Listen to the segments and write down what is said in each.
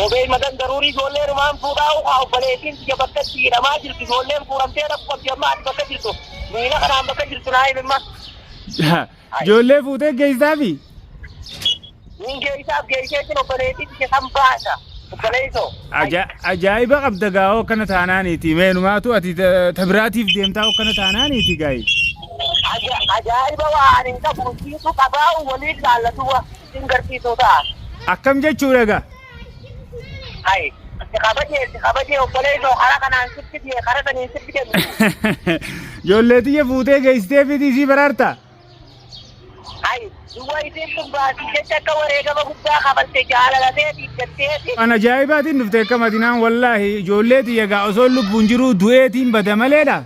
Obey magan daruurii ijoollee numaan fuudhaa ukaa obboleettiin tiyya bakka itti hidhamaa jirtu ijoolleen fuudhamtee dhaqu qabdi amma ati bakka jirtu miila kanaan bakka jirtu naa himimma. Ijoollee fuutee geessaafi? Niin geessaaf geesseetiin obboleettii tiyya san baasa. Obboleessoo. Ajaa'iba qabda gaa'oo akkana taanaaniiti. Meenumaatu ati ta biraatiif deemtaa akkana taanaaniiti gaayi. Ajaa'iba waan hin qabu siitu qabaa waliin laallatu sin garsiisuu ta'a. Akkam jechuudha egaa? Hai, si kabajee si kabajee obboleessoo karaa kanaan sitti fide karaa saniin sitti kennu. Ijoollee tiyya fuutee geessitee fiti isii baraarta? Hai, duwwa isiin tun baasii jecha akka wareegama guddaa kafalte jaalalateeti jetteeti. Waan ajaa'ibaatiin dhufte akka madinaan wallaahi ijoollee tiyya gaa osoo lubbuun jiruu du'eetiin bada maleedha.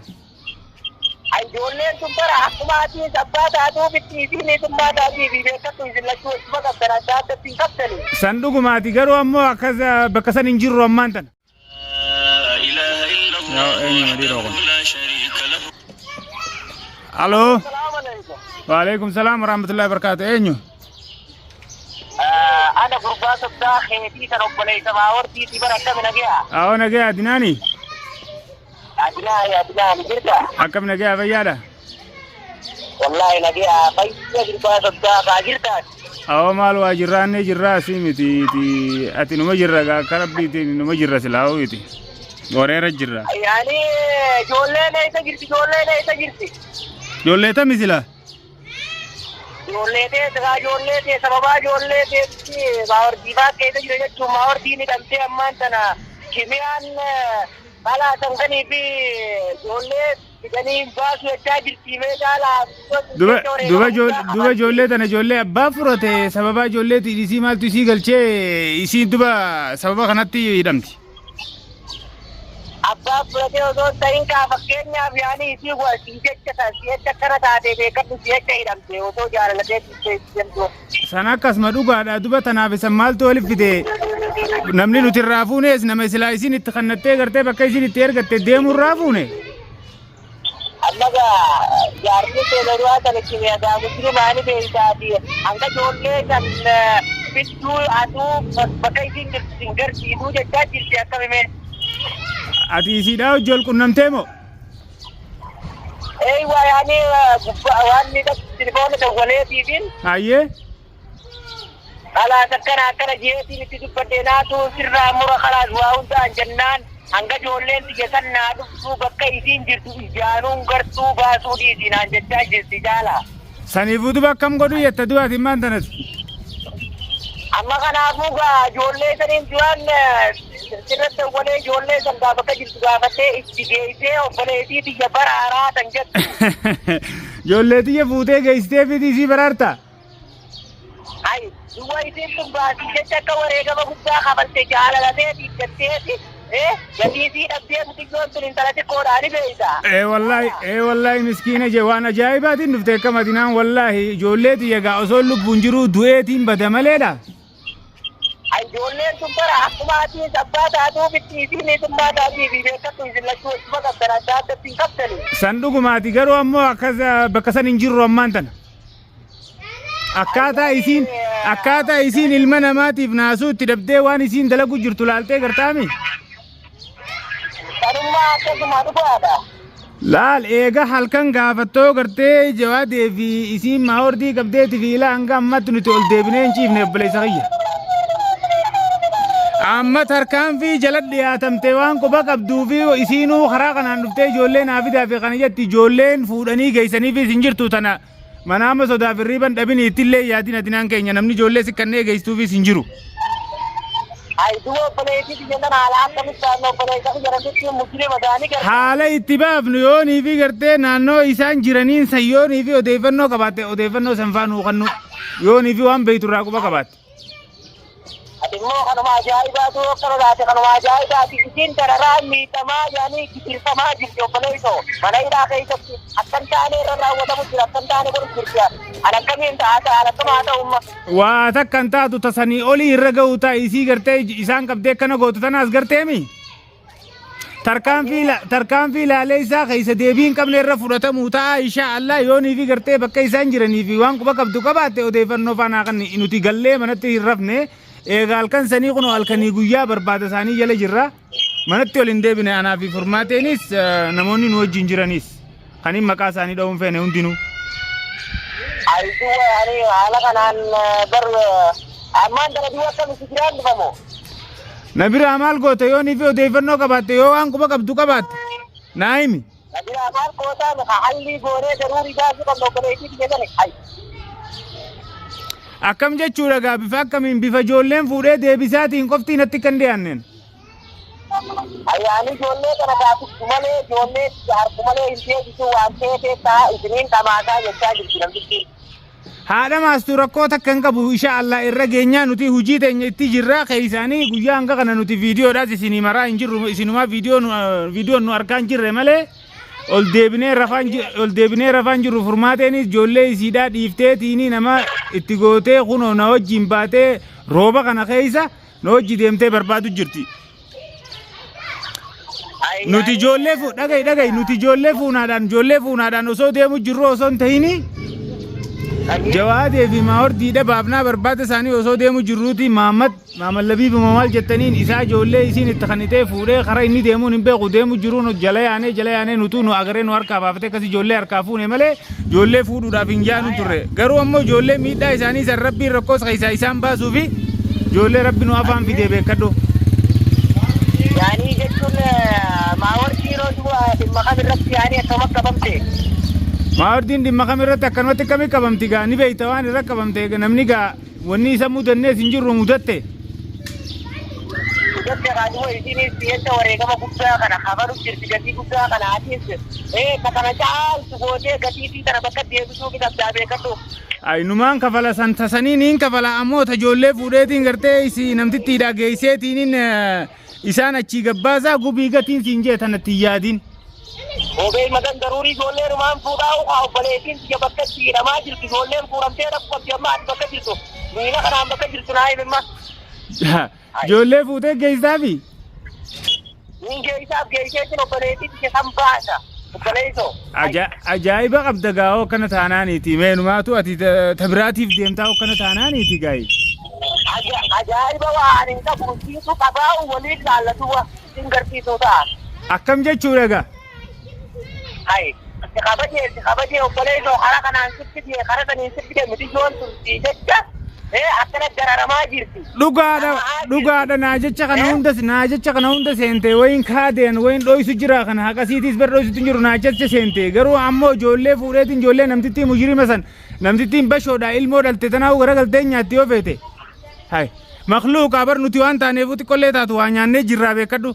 Ijoolleen tun bara akkuma atiis abbaa taatuuf itti isiin niitummaa taatii fi beekattu isin lachuu wajjuma qabdan adda addatti hin qabdani. San dhugumaati garuu ammoo akkas bakka san hin jirru ammaan tana. Yaa eenyu madii kun? Aloo. Salaamu alaikum. Waalaikum salaam warahmatullahi wabarakatuh. Eenyu? Ana gurbaa soddaa keetii kan obboleessa maawartiitii bara akkami nagaya? Awoo nagaya Adinaani. Adinaani Adinaani jirta? Akkam nagaya fayyaadha? Wallaahi nagaya fayya gurbaa soddaa kaa jirtaati. Awoo maal waa jirraannee jirraa asii miti ati numa jirra gaa akka rabbiitiin numa jirra silaa ho'iti. Wareera jirra. Yaani ijoolleen eessa jirti ijoolleen eessa jirti? Ijoollee tami silaa? Ijoollee tee ijoollee tee sababaa ijoollee teetti maawardiifaa keessa jira jechuun maawardiin hidhamtee ammaan tana kimiyaan balaa sanganii fi ijoollee fidanii baasu jechaa jirti mee caalaa. Duba duba duba ijoollee tana ijoollee abbaa furate sababaa ijoolleetiin isii maaltu isii galchee isiin duba sababa kanatti hidhamti. Abbaa fudhatee osoo hin ta'in kaa fakkeenyaaf yaani isii waa sii jecha si jecha akkana taatee beekadhu si jecha hidhamte osoo jaalalatee dhiistee deemtu. San akkasuma dhugaadha duba tanaaf isan maaltu walitti fide namni nuti irraa fuunes nama silaa isiin itti kannattee gartee bakka isiin itti ergatte deemuu irraa fuune. Amma gaa jaartiin teeloruwaa sana itti gaa musliimaa ni beeytaati hanga ijoollee san fidduu aduu bakka isiin jirtu sin garsiisuu jechaa jirti akkamime. Ati isiidhaa hojii wal qunnamtee moo? Eeywa yaani gubbaa waan ni tilifoona dawwaleetiifin Hayyee. Kalaas akkana akkana jeetiin itti dubbadhe naatu sirraa mura kalaas waa hundaan jennaan hanga ijoolleen tiyya san naa dhuftuu bakka isiin jirtu ijaanuun gartuu baasuu dhiisi naan jechaa jirti jaala. Saniifuu duba akkam godhuu jetta duba ati immaan tanas. Amma kanaafuu gaa ijoollee saniin duraan sirratti dawwalee ijoollee san gaa bakka jirtu gaafattee itti geessee obboleettii tiyya baraaraa tan jettu. Ijoollee tiyya fuutee geessitee fiti isii baraarta. Hai, duwwa isiin tun baasii jecha akka wareegama guddaa kafalte jaalalateeti jetteeti gatii isii dhabdee mucayyoon tun intala xiqqoodhaa ni beeyta. Ee wallaahi ee wallaahi miskiina jee waan ajaa'ibaatiin dhufte akka madinaan wallaahi ijoollee tiyya gaa osoo lubbuun jiruu du'eetiin bada maleedha. Ijoolleen tun bara akkuma atiis abbaa taatuuf itti isiin niitummaa taatii fi beekadhu isin lachuu wajjuma qabdan adda addatti hin qabdani. San dhugumaati garuu ammoo akkas bakka san hin jirru ammaan tana. Akkaataa isiin akkaataa isiin ilma namaatiif naasuu itti dhabdee waan isiin dalagu jirtu laaltee gartaami. Kanummaa akkasuma dhugaadha. Laal eega halkan gaafattoo gartee jawaadee fi isiin maahordii qabdeeti fi ilaa hanga ammatti nuti ol deebinee hin ciifne obboleessa kiyya. Amma tarkaanfii jala dhiyaatamte waan quba qabduu fi isiinuu karaa kanaan dhuftee ijoollee naa fidaa fi kana jetti ijoolleen fuudhanii geessaniifis hin jirtu tana mana amma sodaaf hirriiban dhabini ittillee yaadin adinaan keenya namni ijoollee sikkannee geessituufis hin jiru. Ay du'a obboleettii biyya sana haala akkamitti taa'an obboleessa biyya namtitti mujrima ta'anii gargaaru. Haala itti baafnu yoonii fi gartee naannoo isaan jiraniin san yoonii fi odeeffannoo qabaatte odeeffannoo san faa nuu kannu yoonii fi waan beektu irraa quba qabaatte. Ati immoo kanuma ajaa'ibaatu akkana taate kanuma ajaa'ibaati isiin dararaa miidhamaa yaanii gidirfamaa jirti obboleessoo mana hidhaa keessatti akkan taane irra raawwatamu jira akkan taane godhu jirti an akkamiin ta'a an akkam haa ta'u umma. Waa takka hin taatu tasanii olii irra ga'u ta'a isii gartee isaan qabdee akkana gootu tanaas garteemi. Tarkaanfii ilaalee isaa keessa deebii hin qabne irra fudhatamuu ta'a insha Allah yoonii fi gartee bakka isaan jiranii fi waan quba qabdu qabaatte odeeffannoo faanaa kan nuti gallee manatti hin rafne Eega halkan sanii kunoo halkanii guyyaa barbaada isaanii jala jirra. Manatti ol hin deebine anaa fi furmaateenis namoonni nu wajjin jiranis kan hin maqaa isaanii dha'uun feene hundinuu. Ayituu ani haala kanaan bar ammaan tana du'a akkam itti jiraan dhufamoo. Na biraa maal goota yoo niifi odeeffannoo qabaatte yoo waan quba qabdu qabaatte naa himi. Na biraa maal gootaa nu hallii goonee daruurii baasuu qabna obboleettii biyya sana. Ayi. Akkam jechuudha gaa bifa akkamiin bifa ijoolleen fuudhee deebisaatiin qoftii natti kan dhiyaanneen. Ayyaani ijoollee kana gaaffisu malee ijoollee harku malee hin deebisu waan ta'eef ta'a isiniin dhamaasaa jechaa jirti namtichi. Haadha maastu rakkoo takka hin qabu insha Allah irra geenyaa nuti hojii teenya itti jirra keessaanii guyyaa hanga kana nuti viidiyoodhaas isinii maraa hin jirru isinumaa viidiyoon nu harkaa hin jirre malee ol deebinee rafaan ol deebinee rafaan jirru furmaateenis ijoollee isiidhaa dhiiftee tiinii nama itti gootee kunoo na wajjin baatee rooba kana keessa na wajji deemtee barbaadu jirti. Nuti ijoollee fu dhaga'i dhaga'i nuti ijoollee fuunaadhaan osoo deemu jirru osoo hin ta'ini Jawaadee fi Maawardiidha baafnaa barbaada isaanii osoo deemu jirruuti Maammad Maammad Labiibuma maal jettaniin isaa ijoollee isiin itti kanitee fuudhee karaa inni deemuun hin beeku deemu jiruun jala yaanee jala yaanee nutuu nu agaree nu harkaa baafatee akkas ijoollee harkaa fuune malee ijoollee fuudhuudhaaf hin jaanu turre garuu ammoo ijoollee miidhaa isaanii san rabbiin rakkoos keessaa isaan baasuu fi ijoollee rabbi nu afaan fidee beekadhu. Yaanii jechuun maawartii yeroo du'a dhimma kam irratti yaanii akkam akka qabamte. Maawardiin dhimma kam irratti akkanumatti akkami qabamti gaa ni beekta waan irra qabamte namni gaa wanni isa mudannees hin jirru mudatte. Mudatte kaaduma isinis jecha wareegama guddaa kana kafalu jirti gatii guddaa kana atis ka kana caaltu gootee gatii isii tana bakka deebisuu fi qabdaa beekadhu. Aynumaan kafala san tasanii niin kafala ammoo ta ijoollee fuudheetiin gartee isi namtittiidha geesseetiinin isaan achii gabbaasaa gubii gatiin siin jee tanatti hin yaadin. Obee magan daruurii ijoollee rumaan fuudhaa ukaa obboleettiin tiyya bakka itti hidhamaa jirti ijoolleen fuuramtee dhaqu qabdi amma ati bakka jirtu miila kanaan bakka jirtu naa himimma. Ijoollee fuutee geessaafi? Niin geessaaf geesseetiin obboleettii tiyya san baasa. Obboleessoo. Ajaa'iba qabda gaa'oo akkana taanaaniiti. Meenumaatu ati ta biraatiif deemtaa akkana taanaaniiti gaayi. Ajaa'iba waan hin qabu siitu qabaa waliin laallatu sin garsiisuu ta'a. Akkam jechuudha gaa? Hai, si kabajee si kabajee obboleessoo karaa kanaan sitti fide karaa saniin sitti fide mitiyyoon tun si jecha akkana dararamaa jirti. Dhugaadha dhugaadha naa jecha kana hunda naa jecha kana hunda seente wayin kaadeen wayin dhoysu jira kana haqasiitiis bar dhoysutu hin jiru naa jecha seente garuu ammoo ijoollee fuudheetiin ijoollee namtittii mujrima san namtittiin bashoodha ilmoo dhalte tanaa garagaltee nyaatti yoo feete. Hai makluuqaa bar nuti waan taaneefuu xiqqollee taatu waa nyaannee jirraa beekadhu.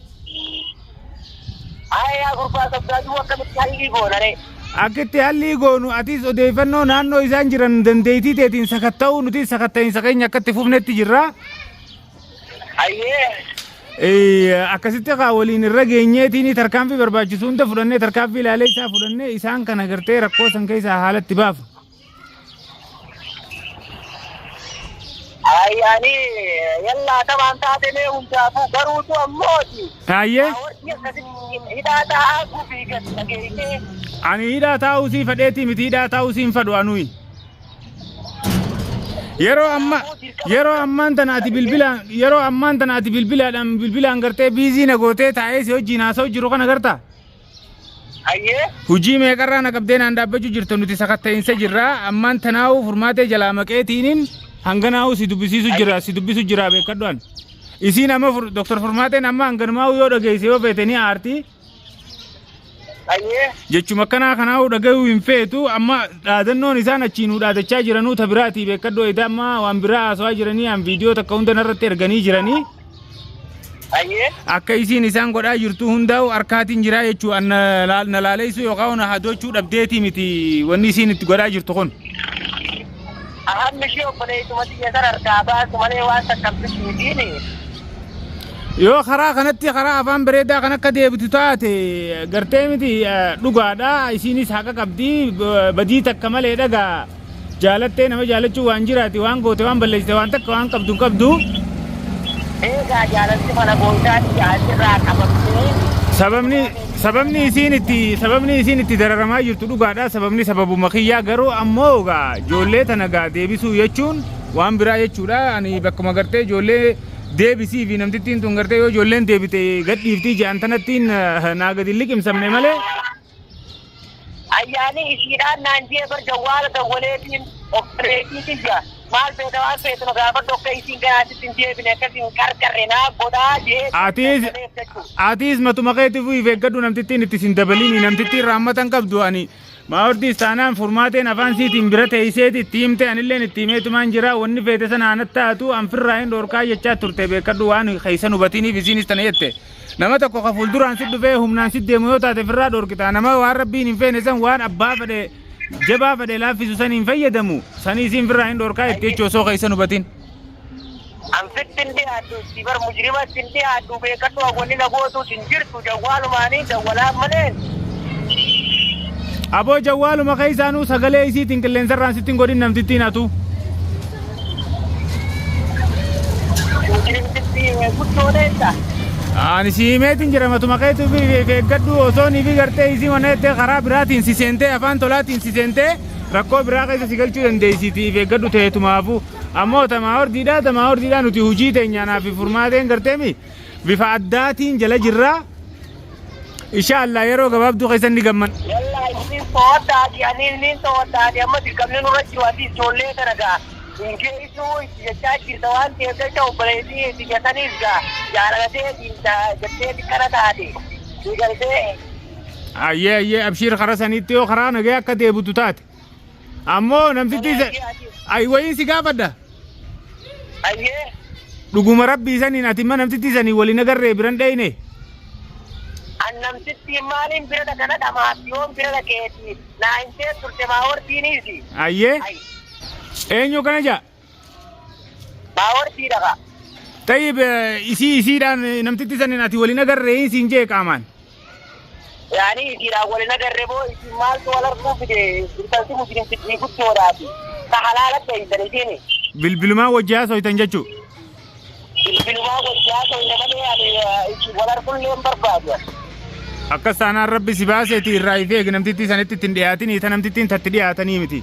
Ayi yaa gurbaa sobdaaduu akkamitti hallii goona ree? Akka itti hallii goonu atis odeeffannoo naannoo isaan jiran dandeettii teetiin sakatta'uu nutis sakatta'iinsa keenya akka itti fufnetti jirra. Ayyee. Akkasitti kaa waliin irra geenyeetiin tarkaanfii barbaachisu hunda fudhannee tarkaanfii ilaalee isaa fudhannee isaan kana gartee rakkoo san keessaa haalatti baafu. Ayyaani yallaa tamaan taate mee hundaafuu garuutu ammooti. Taayyee. Warri akkasitti hidhaa taa'aa gubii gad dhageessee. Ani hidhaa taa'uu sii fadheetii miti hidhaa taa'uu siin fadhu anuyi. Yeroo amma yeroo ammaan tana ati bilbilaan yeroo ammaan tana ati bilbilaadhaan bilbilaan gartee biizii na gootee taa'ee si wajjin haasa'u jiru kana gartaa. Hayyee. Hujii meeqarraa na qabdee naan dhaabbachuu jirta nuti sakatta'insa jirra ammaan tanaa'uu furmaatee jalaa maqeetiinin hanganaa'uu si dubbisiisu jira si dubbisu jira beekadhu an. Isiin amma Dr. Furmaateen amma hanganumaa'uu yoo dhageesse yoo feete ni aarti. Hayyee. Jechuma akkanaa kanaa'uu dhagayuu hin feetu amma dhaadannoon isaan achii nu dhaadachaa jiranuu ta biraatii beekadhu edaa amma waan biraa haasawaa jiranii an viidiyoo takka hunda narratti erganii jiranii. Hayyee. Akka isiin isaan godhaa jirtu hundaa'u harkaatiin jiraa jechuu an na laaleessuu yookaan na hadochuu dhabdeetii miti wanni isiin itti godhaa jirtu kun. Ahammi ishee obboleessuma xiyya sana harkaa baasu malee waan takkamsitti mitiini. Yoo karaa kanatti karaa afaan bareedaa kan akka deebitu taate gartee miti dhugaadha isiinis haqa qabdi badii takka malee dhagaa Jaalattee nama jaalachuu waan jiraati waan goote waan balleessite waan takka waan qabdu hin qabdu. Eegaa jaalalti mana gooytaatti asirraa qabamtee. Sababni sababni isiin itti sababni isiin itti dararamaa jirtu dhugaadha sababni sababuma kiyyaa garuu ammoo gaa ijoollee tana gaa deebisuu jechuun Waan biraa jechuudha ani bakkuma gartee ijoollee deebisii fi namtittiin tun gartee yoo ijoolleen deebite gadhiiftii jedhan tanattiin naa gadi hin liqimsamne malee. Ayyaani isiidhaan naan jee bar jawwaala dawwaleetiin obboleettii tiyya maal feeta waan feetu na gaafadhu akka isiin ganaatitti hin deebine akkas hin qarqarre naa godhaa jee Atiis dawwaleef jechuudha. atiis matuma keetiifuu if eeggadhu namtittiin itti sin dabalini namtittiin raammata hin qabdu ani Maawurdiis taanaan furmaateen afaan siitiin bira teeyseeti itti himte anilleen itti himeetumaan jira wanni feete sana anatti taatu an firraa hin dhoorkaa jechaa turte beekadhu waan keeysan hubatiniif isiinis tana jette nama tokko ka fuulduraan si dhufee humnaan si deemu yoo taate firraa dhoorkita nama waan rabbiin hin feene san waan abbaa fedhe jabaa fedhe laaffisu san hin fayyadamu sanii isiin firraa hin dhoorkaa jette jechuu osoo keeysan hubatin. An sitti hin dhiyaadhu si bar mujrimatti hin dhiyaadhu beekadhu an wanni na gootus hin jirtu jawwaalumaanii dawwalaaf malee. Aboo jawwaaluma keessaanuu sagalee isiitiin qilleensarraan sitti hin godhin namtittiin atu. Mujrimtitti guddoo dheessa. Ani si himeetiin jira matuma keetuu fi eeggadhu osoo ni fi gartee isii mana jettee karaa biraatiin si seentee afaan tolaatiin si seentee rakkoo biraa keessa si galchuu dandeessitii if eeggadhu teetumaafu. Ammoo tamaa hordiidhaa tamaa hordiidhaa nuti hujii teenya anaa fi furmaateen garteemi bifa addaatiin jala jirraa. Insha Allah yeroo gabaabduu keessa ni gamman. Wallaahi isiin to'adhaati aniin niin to'adhaati amma dirqamni nurra jiru ati ijoollee tana gaa hin geessuu itti jechaa jirta waan ta'eef jecha obboleettii itti jetaniif gaa jaalalatee jettee xiqqana taate si galtee. Ayyee ayyee abshiir karaa saniitti yoo karaa nagaya akka deebitu taate. Ammoo namtichi isa ayi wayiin si gaafadha. Ayyee. Dhuguma rabbii saniin ati imma namtitti sanii waliin agarree biran dheyne. An namtitti maaliin bira dhaqa na dhamaatti yoon bira dhaqeeti naa hin teet turte maawardiiniisi. Ayyee. Ay. Eenyu kana jaa? Maawardiidha kaa. Tayyib isii isiidhaan namtitti saniin ati waliin agarree hin siin jee qaamaan. Yaani isiidhaan wal hin agarre moo isin maaltu wal arguu fide intalti mujrimtittii guddoodhaati ta halaala beeytan isiini. Bilbilumaan wajji haasoytan jechuu. Bilbilumaan wajji haasoyna malee ani isin wal argullee hin barbaadu ani. Akkas taanaan rabbi si baaseeti irraa if eegi namtittii sanitti itti hin dhiyaatinii ta namtittiin tatti dhiyaatanii miti.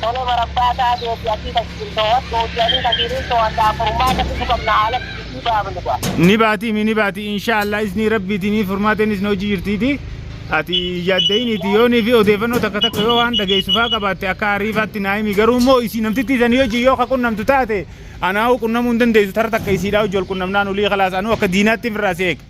Tole marabbaa taateeti atii tasiin to'adhuuti anii tasiinin to'adhaa furmaata fidu qabna haala isii baafnu gaa. Ni baati mi ni baati inshaallah iznii rabbiitiin furmaateen isin hojii jirtiiti. Ati yaadda'iniiti yoonii fi odeeffannoo takka takka yoo waan dhageessu faa qabaatte akka ariifaatti naa himi garuu immoo isii namtittii sanii hojii yoo ka qunnamtu taate anaa'uu qunnamuu hin dandeessu tara takka isiidhaa hojii wal qunnamnaan olii kalaas anuu akka diinaatti firraa si eega.